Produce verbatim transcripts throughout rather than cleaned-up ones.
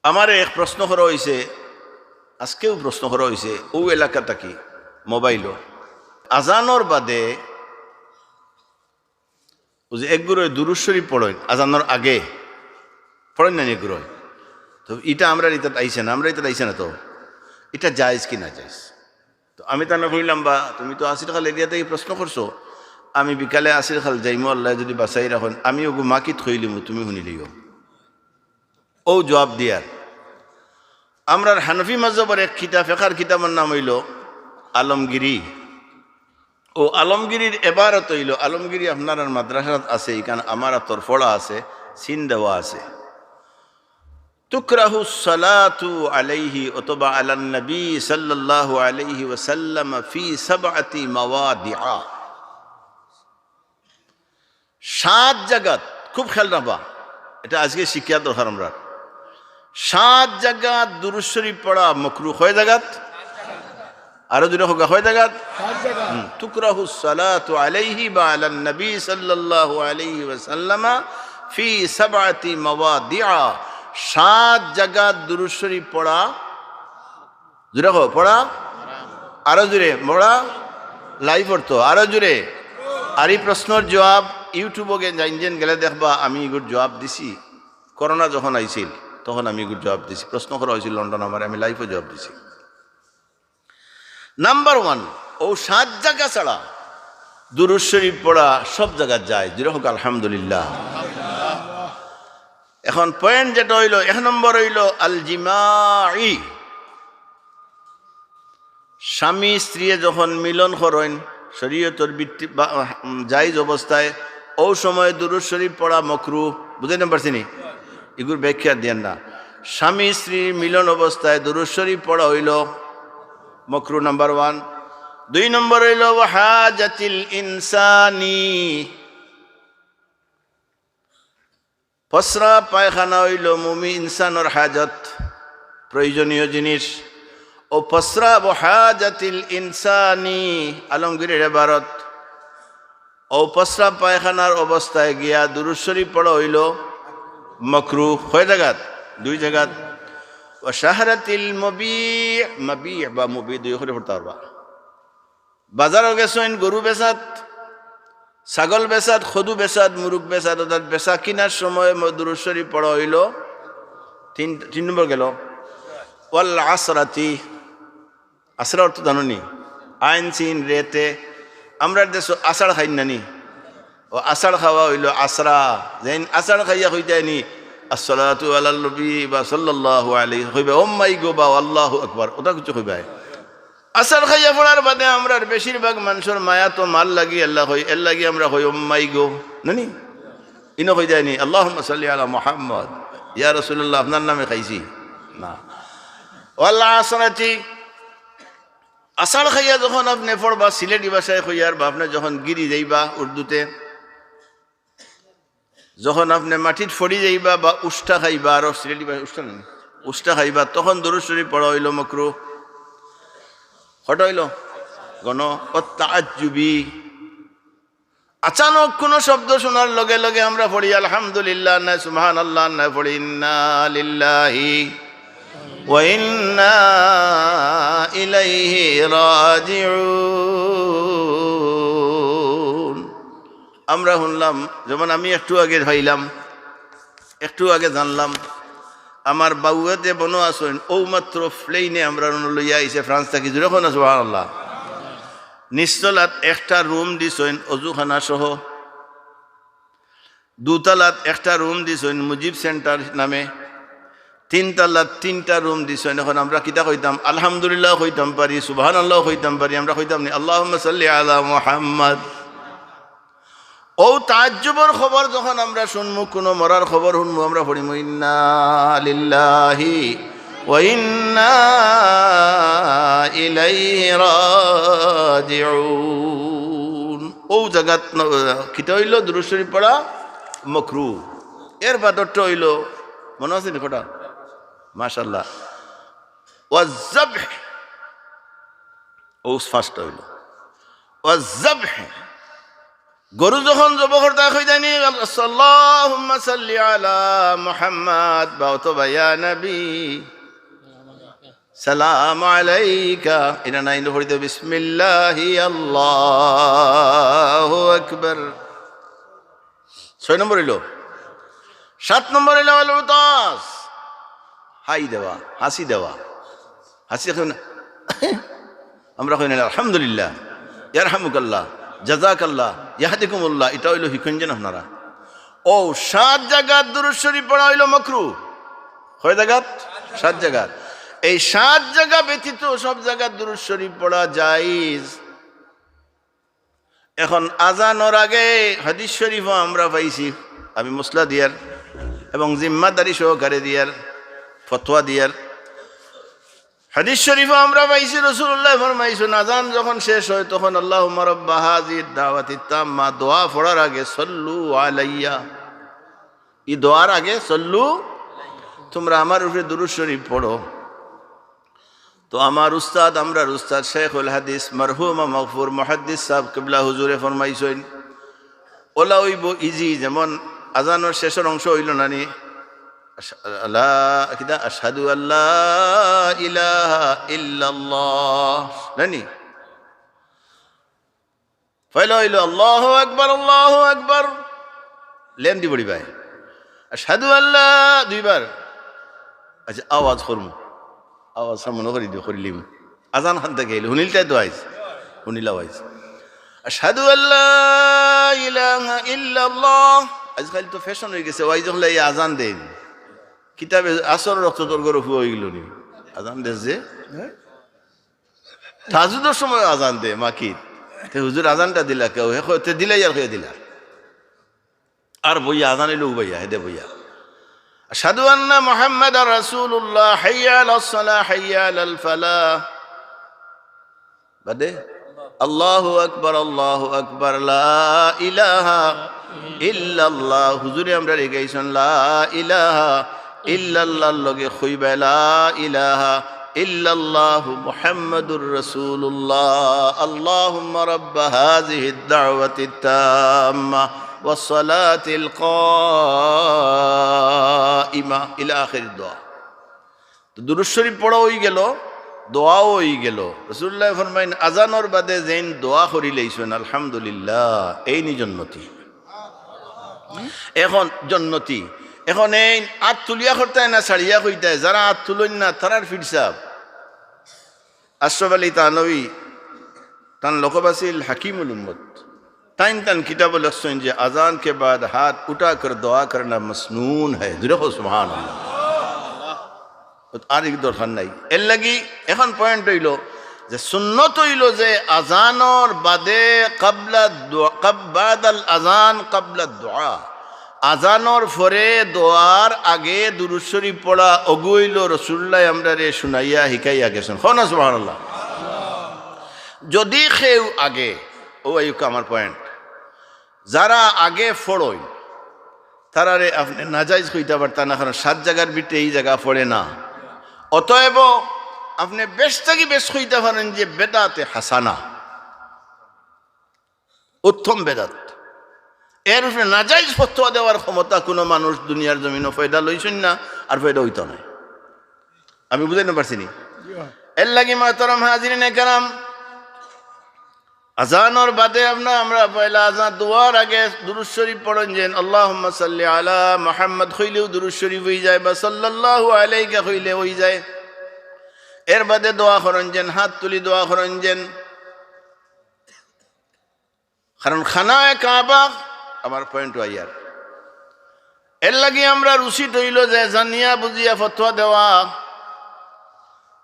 আমারে এক প্রশ্ন করা অইছে, আজকেউ প্রশ্ন করা অইছে, অউ এলাকা থাকি মোবাইলো, আজানর বাদে অউ যে একগুরে দুরূদ শরীফ পড়ইন আজানর আগে, পড়ইন না নি একগুরে? তো ইটা আমরার ইতাত আইছে না, আমরার ইতাত আইছে না, তো ইটা জায়েজ কি না জায়েজ? তো আমি তানে কইলাম, "বা তুমি তো আসির খাল এরিয়া থাকি প্রশ্ন করছো, আমি বিকালে আসির খাল যাইমু, আল্লায় যুদি বাঁচাই রাখইন, আমি অগু মাকিত কইলিমু, তুমি হুনিলিও।" অউ জুয়াব দিয়ার। আমরার হানফি মজহবর এক কিতাব, ফেকার কিতাবর নাম অইলো আলমগিরি। অউ আলমগিরির এবারত অইলো, আলমগিরি আপনারার মাদ্রাসাত আছে, ইখান আমার আতর পড়া আছে, সিন দেওয়া আছে। তুকরাহু সালাতু আলাইহি অথবা আলান নবী সাল্লাল্লাহু আলাইহি ওয়াসাল্লাম ফি সাবআতি মাওয়াদিআ। সাত জাগাত, খুব খেয়াল রাখবা, ইটা আজকে শিক্ষা দরকার আমরার। সাত জাগাত দুরূদ শরীফ পড়া মকরুহ। কয় জাগাত? আরো জুরে কউক্কা, কয় জাগাত? সাত জাগাত। হুম, তুকরাহু সালাতু আলাইহি বা আলান নবী সাল্লাল্লাহু আলাইহি ওয়াসাল্লাম ফি সাবআতি মাওয়াদিআ। সাত জাগাত দুরূদ শরীফ পড়া, জুরে কও, পড়া, আরো জুরে পড়া, live অর্থ, আরো জুরে। আর ই প্রশ্নর জুয়াব YouTube-ও গে-, যাইন যেন গেলে দেখবা, আমি ইগুর জুয়াব দিছি। করোনা যখন আইছিল, তখন আমি ইগুর জুয়াব দিছি। প্রশ্ন করা অইছিল লন্ডন আমারে, আমি live-ও জুয়াব দিছি। নাম্বার ওয়ান, অউ সাত জাগা ছাড়া দুরূদ শরীফ পড়া সব জাগাত জায়েজ। জুরে কউক্কা আলহামদুলিল্লাহ। এখন point যেটা অইলো, এক নম্বর অইলো আল জিমাই। স্বামী স্ত্রীয়ে যখন মিলন করইন শরীয়তর ভিত্তি বা, উম, জায়েজ অবস্থায়, অউ সময় দুরূদ শরীফ পড়া মকরুহ। বুঝাইতাম পারছি নি? ইগুর ব্যাখ্যা দিয়ার না। স্বামী স্ত্রীর মিলন অবস্থায় দুরূদ শরীফ পড়া অইলো মকরুহ, নাম্বার ওয়ান। দুই নম্বর অইলো ওয়া হাজাতিল ইনসানি। প্রস্রাব পায়খানা অইলো মুমিন ইনসানর হাজত, প্রয়োজনীয় জিনিস। অউ প্রস্রাব, হাজাতিল ইনসানি, আলমগীরের এবারত। অউ প্রস্রাব পায়খানার অবস্থায় গিয়া দুরূদ শরীফ পড়া অইলো মকরুহ। কয় জাগাত? দুই জাগাত। ওয়া শাহরাতিল মবি, মবি বা মুবি দুই অক্ষরে পড়তা পারবা। বাজারো গেছইন গরু বেচাত, ছাগল বেচাত, খদু বেচাত, মুরুগ বেচাত, অর্থাৎ বেচা কিনার সময় ম-, দুরূদ শরীফ পড়া অইলো তিন, তিন নম্বর গেলো। ওয়াল আসরাতি, আসরা অর্থ জানো নি? আইন সিন রেতে, আমরার দেশো আষাঢ় খাইন না নি? অউ আষাঢ় খাওয়া অইলো আসরা। যেইন আষাঢ় খাইয়া কইতায় নি, "আসসালাতু আলান নবী" বা "সাল্লাল্লাহু আলাইহি", কইবা, "ও মাই গো" বা "আল্লাহু আকবার", অতা কিছু কইবায়। আষাঢ় খাইয়া পড়ার বাদে আমরার বেশিরভাগ মানষর মায়াত মার লাগি, এরলাগি কই, এরলাগি আমরা কই, "ও মাই গো", না নি? ইনো কইতায় নি, "আল্লাহুম্মা সাল্লি আলা মুহাম্মদ, ইয়া রাসূলুল্লাহ, আপনার নামে খাইছি"? না। ওয়াল আসরাতি, আষাঢ় খাইয়া যখন আপনে পড়বা, সিলেটি ভাষায় কইয়ার, বা আপনে যখন গিরি যাইবা উর্দুতে, যখন আপনে মাটিত পড়ি যাইবা বা উষ্টা খাইবা, আরো সিলেটি ভাষায় উষ্টা নায়, উষ্টা খাইবা, তখন দুরূদ শরীফ পড়া অইলো মকরুহ। কয়টা অইলো? গণ। ওয়াত তাআজ্জুবি, আচানক কুনু শব্দ শুনার লগে লগে আমরা পড়ি আলহামদুলিল্লাহ, নায় সুবহানাল্লাহ, নায় পড়ি ইন্না লিল্লাহি ওয়া ইন্না ইলাইহি রাজিউন। আমরা হুনলাম, যেমন আমি একটু আগে পাইলাম, একটু আগে জানলাম, আমার বাউয়ে যে বনো আছইন, অউ মাত্র প্লেনে আমরারে লইয়া আইছে ফ্রান্স থাকি। জুরে কও না সুবহানাল্লাহ। নিচতলাত একটা রুম দিছইন অজুখানা সহ, দুতলাত একটা রুম দিছইন মুজিব সেন্টার নামে, তিনতলাত তিনটা রুম দিছইন। এখন আমরা কিতা কইতাম? আলহামদুলিল্লাহ কইতাম পারি, সুবহানাল্লাহ কইতাম পারি, আমরা কইতাম নি আল্লাহুম্মা সাল্লি আলা মুহাম্মদ? অউ তাজ্জুবর খবর যখন আমরা শুনমু, কুনু মরার খবর শুনমু, আমরা পড়িমু ইন্না লিল্লাহি ওয়া ইন্না ইলাইহি রাজিউন। অউ জাগাত ন-, কিতা অইলো? দুরূদ শরীফ পড়া মকরুহ। এর বাদরটা অইলো, মনো আছে নি কয়টা? মাশাআল্লাহ। ওয়াজ-জাবহ, অউ ফার্স্ট অইলো। ওয়াজ-জাবহ, গরু যখন জব করতা কইতায়নি, "আল্লাহুম্মা সাল্লি আলা মুহাম্মাদ" বা অথবা "ইয়া নবী সালাম আলাইকা", ইটা নায়, ইন্দু পড়িতা "বিসমিল্লাহি আল্লাহু আকবার।" ছয় নম্বর অইলো। সাত নম্বর অইলো আল উতাস, হাই দেওয়া, হাসি দেওয়া। হাসি কই না? আমরা কই না, "আলহামদুলিল্লাহ, ইয়ারহামুকাল্লাহ, জাযাকাল্লাহ, ইয়াহদিকুমুল্লাহ", ইটা অইলো হিকইন যেন আপনারা। ও, সাত জাগাত দুরুদ শরীফ পড়া অইলো মাকরু। কয় জাগাত? সাত জাগাত। এই সাত জাগা ব্যতীত সব জাগাত দুরুদ শরীফ পড়া জায়েজ। এখন আজানর আগে হাদিস শরীফও আমরা পাইছি, আমি মসলা দিয়ার এবং জিম্মাদারি সহকারে দিয়ার, ফতোয়া দিয়ার। হাদিস শরীফও আমরা পাইছি, রাসূলুল্লাহ ফরমাইছইন, আজান যখন শেষ হয়, তখন "আল্লাহুম্মা রাব্বা হাযিহিদ দাওয়াতিত তাম্মা", দোয়া পড়ার আগে "সল্লু আলাইয়া", ই দোয়ার আগে "সল্লু", তোমরা আমার উপরে দুরুদ শরীফ পড়ো। তো আমার উস্তাদ, আমরার উস্তাদ শেখুল হাদিস মরহুম মাগফুর মুহাদ্দিস সাহেব কিবলা হুজুরে ফরমাইছইন, ওলা অইবো ইজি, যেমন আজানর শেষর অংশ অইলো না নি, আশ-, আলা, কিতা? "আশহাদু আল্লা ইলাহা ইল্লাল্লাহ", না নি? পয়লা অইলো "আল্লাহু আকবার, আল্লাহু আকবার", লেন দি পড়িবায়। "আশহাদু আল্লা", দুইবার। আচ্ছা, আওয়াজ করমু, আওয়াজ সামনে করি দিও, করিলিমু। আজান খান থাকি আইলো, হুনিলতায় তো আইজ, হুনিলাও আইজ। "আশহাদু আল্লা ইলাহা ইল্লাল্লাহ", আজকাল তো ফ্যাশন অইগেছে, ওয়াইজ অকলে এই আজান দেইন। কিতাবে আসর রক্ত তোর গরু ফুয়া অইগেলো নি? আজান দেশ যে, হ্যাঁ? তাহাজ্জুদর সময় আজান দে, মাকিত। তে হুজুর আজানটা দিলা কেউ? হে কয়, "তে দিলাই আর কয়ে দিলা।" আর বইয়া আজান অইলো উবাইয়া, হেদে বইয়া। "আশহাদু আন্না মুহাম্মাদার রাসূলুল্লাহ, হাইয়া আলাস সালাহ, হাইয়া আলাল ফালাহ।" বাদে, "আল্লাহু আকবার, আল্লাহু আকবার, লা ইলাহা ইল্লাল্লাহ।" হুজুরে আমরারে গাইছইন, "লা ইলাহা ইল্লাল্লাহর লগে কইবায়, লা ইলাহা ইল্লাল্লাহু মুহাম্মাদুর রাসূলুল্লাহ। আল্লাহুম্মা রাব্বা হাযিহিদ দাওয়াতিত তাম্মা ওয়াস সালাতিল কাইমা", ইলা আখির দোয়া। তো দুরুদ শরীফ পড়া অইগেলো, দোয়াও অইগেলো। রাসূলুল্লায় ফরমাইন, আজানর বাদে যেইন দোয়া করিলাইছইন, আলহামদুলিল্লাহ, এইনই জন্নতি। এখন জন্নতি, এখন এইন আত তুলিয়া করতায় না ছাড়িয়া কইতায়? যারা আত তুলইন না, তারার ফিরসাব। আশরাফ আলী থানভী, তান লকব আছিল হাকিমুল উম্মত। তাইন তান কিতাবো লেখছইন যে আজান কে বাদ হাত উঠা কর দোয়া করনা মসনুন হ্যায়। জুরে কও সুবহানাল্লাহ। আর এক দরকার নাই। এর লাগি এখন পয়েন্ট অইলো যে সুন্নত অইলো যে আজানর বাদে কাবলা দোয়া, কাব-, বাদাল আজান কাবলা দোয়া, আজানর পরে দোয়ার আগে দুরুদ শরীফ পড়া। অগু অইলো রাসূলুল্লায় আমরারে শুনাইয়া হিকাইয়া গেছইন। কও না সুবহানাল্লাহ। যদি কেউ আগে, ও আইউক্কা আমার পয়েন্ট, যারা আগে পড়ইন, তারারে আপনে নাজাইজ কইতা পারতা না, কারণ সাত জাগার ভিতরে ই জাগা পড়ে না। অতএব আপনে বেশ থাকি বেশ কইতা পারইন যে বেদাতে হাসানা, উত্তম বেদাত। এর উপরে নাজাইজ ফতোয়া দেওয়ার ক্ষমতা কুনু মানুষ দুনিয়ার জমিনো পয়দা লইছইন না, আর পয়দা অইতা নায়। আমি বুঝাইতাম পারছি নি? এর লাগি মোহতারাম হাজিরিনে কেরাম, আজানর বাদে আপনে, আমরা পয়লা আজান দোয়ার আগে দুরুদ শরীফ পড়ইন যেন, আল্লাহুম্মা সাল্লি আলা মুহাম্মাদ কইলেও দুরুদ শরীফ অইযায়, বা সাল্লাল্লাহু আলাইকা কইলে অইযায়। এর বাদে দোয়া করইন যেন, হাত তুলি দোয়া করইন যেন। কারণ খানায়ে কাবা, আমার পয়েন্ট আইয়ার। এর লাগি আমরার উচিত অইলো যে জানিয়া বুঝিয়া ফতোয়া দেওয়া।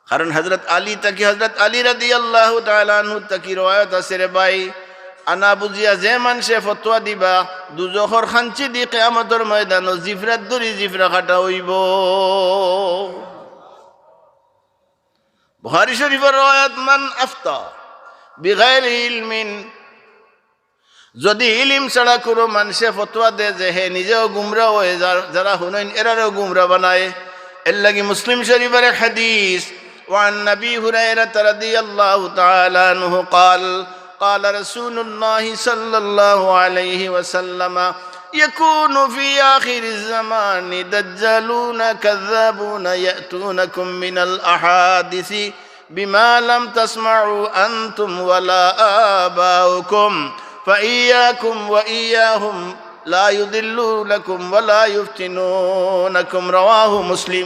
কারণ হযরত আলী থাকি, হযরত আলী রাদিয়াল্লাহু তাআলা আনহু থাকি রওয়ায়াত আছে রে ভাই, আনা বুঝিয়া যে মানষে ফতোয়া দিবা, দুজখর খাঞ্চি দি কিয়ামতর ময়দানো জিফরাত ধরি জিফরা কাটা অইবো। বুখারী শরীফর রওয়ায়াত, মান আফতা বিগাইরি ইলমিন, যদি ইলিম ছাড়া কুনু মানষে ফতোয়া দেয় যে হে নিজেও গুমরা অয়, যার-, যারা হুনইন এরারেও গুমরা বানায়। এর লাগি মুসলিম শরীফর এক হাদিস, ওয়ান আবি হুরায়রা রাদিয়াল্লাহু তাআলা আনহু ক্বাল, قال رسول الله صلى الله عليه وسلم: يكون في آخر الزمان دجالون كذابون يأتونكم من الأحاديث بما لم تسمعوا أنتم ولا آباؤكم فإياكم وإياهم لا يضلونكم ولا يفتنونكم. رواه مسلم.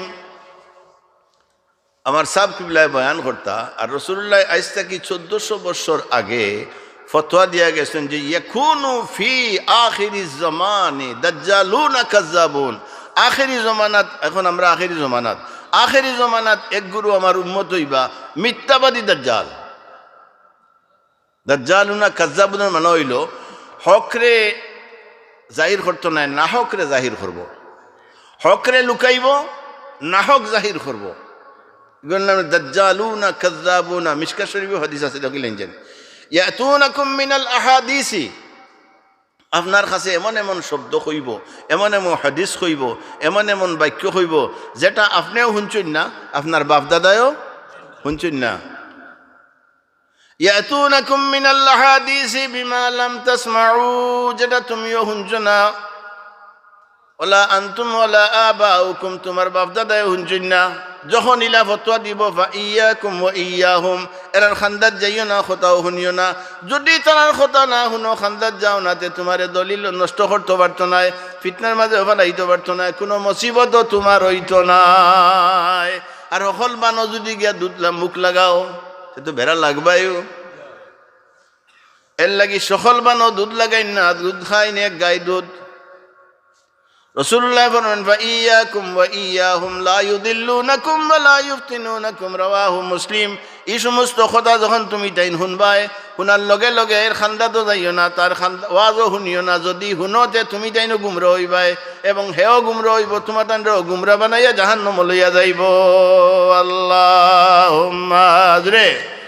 আমার সাব কিবলায় বয়ান করতা, আর রাসূলুল্লাহ আইজ থাকি চৌদ্দশো বছর আগে ফতোয়া দিয়া গেছইন যে, "يكون في آخر الزمان دجالون كذابون।" আখেরি জমানাত, এখন আমরা আখেরি জমানাত, আখেরি জমানাত এক গুরু আমার উম্মত অইবা মিথ্যাবাদী দাজ্জাল। দাজ্জালুনা কাজ্জাবুনার মানে অইলো, হকরে জাহির করতো নায়, নাহকরে জাহির করবো। হকরে লুকাইবো, নাহক জাহির করবো। ইগুর নামে দাজ্জালুনা কাজ্জাবুনা। মিশকাত শরীফো হাদিস আছে, দেখিলেন যেন, "يأتونكم من الأحاديث।" আপনার কাছে এমন এমন শব্দ কইবো, এমন এমন হাদিস কইবো, এমন এমন বাক্য কইবো, যেটা আপনেও হুনছইন না, আপনার বাপ দাদায়ও হুনছইন না। يأتونكم من الأحاديث بما لم تسمعوا, যেটা তুমিও হুনছো না। ولا أنتم ولا آباؤكم, তুমার বাপ দাদায়ও হুনছইন না। যখন ইলা ফতোয়া দিবো, فإياكم وإياهم, এরার খান্দাত যাইও না, কথাও হুনিও না। যুদি তারার কথা না হুনো, খান্দাত যাও না, তে তুমারে দলিল নষ্ট করতো পারতো নায়, ফিতনার মাঝে ফালাইতো পারতো নায়, কুনু মুসিবতও তুমার অইতো নায়। আর হকল বানো যুদি গিয়া দুধ লা-, মুখ লাগাও, তে তো বেড়া লাগবায়ও। এর লাগি সকল বানো দুধ লাগাইন না, দুধ খাইন এক গাই দুধ। রাসূলুল্লাহ ফরমান, "فإياكم وإياهم لا يضلونكم ولا يفتنونكم।" رواه مسلم। ই সমস্ত কথা যখন তুমি তাইন হুনবায়, হুনার লগে লগে এর খান্দাতো যাইও না, তার খান্দা-, ওয়াজও হুনিও না। যুদি হুনো, তে তুমি তাইনও গুমরা অইবায় এবং হেও গুমরা অইবো, তুমার তানরেও গুমরা বানাইয়া জাহান্নামো লইয়া যাইবো। আল্লাহুম্মা আজরে।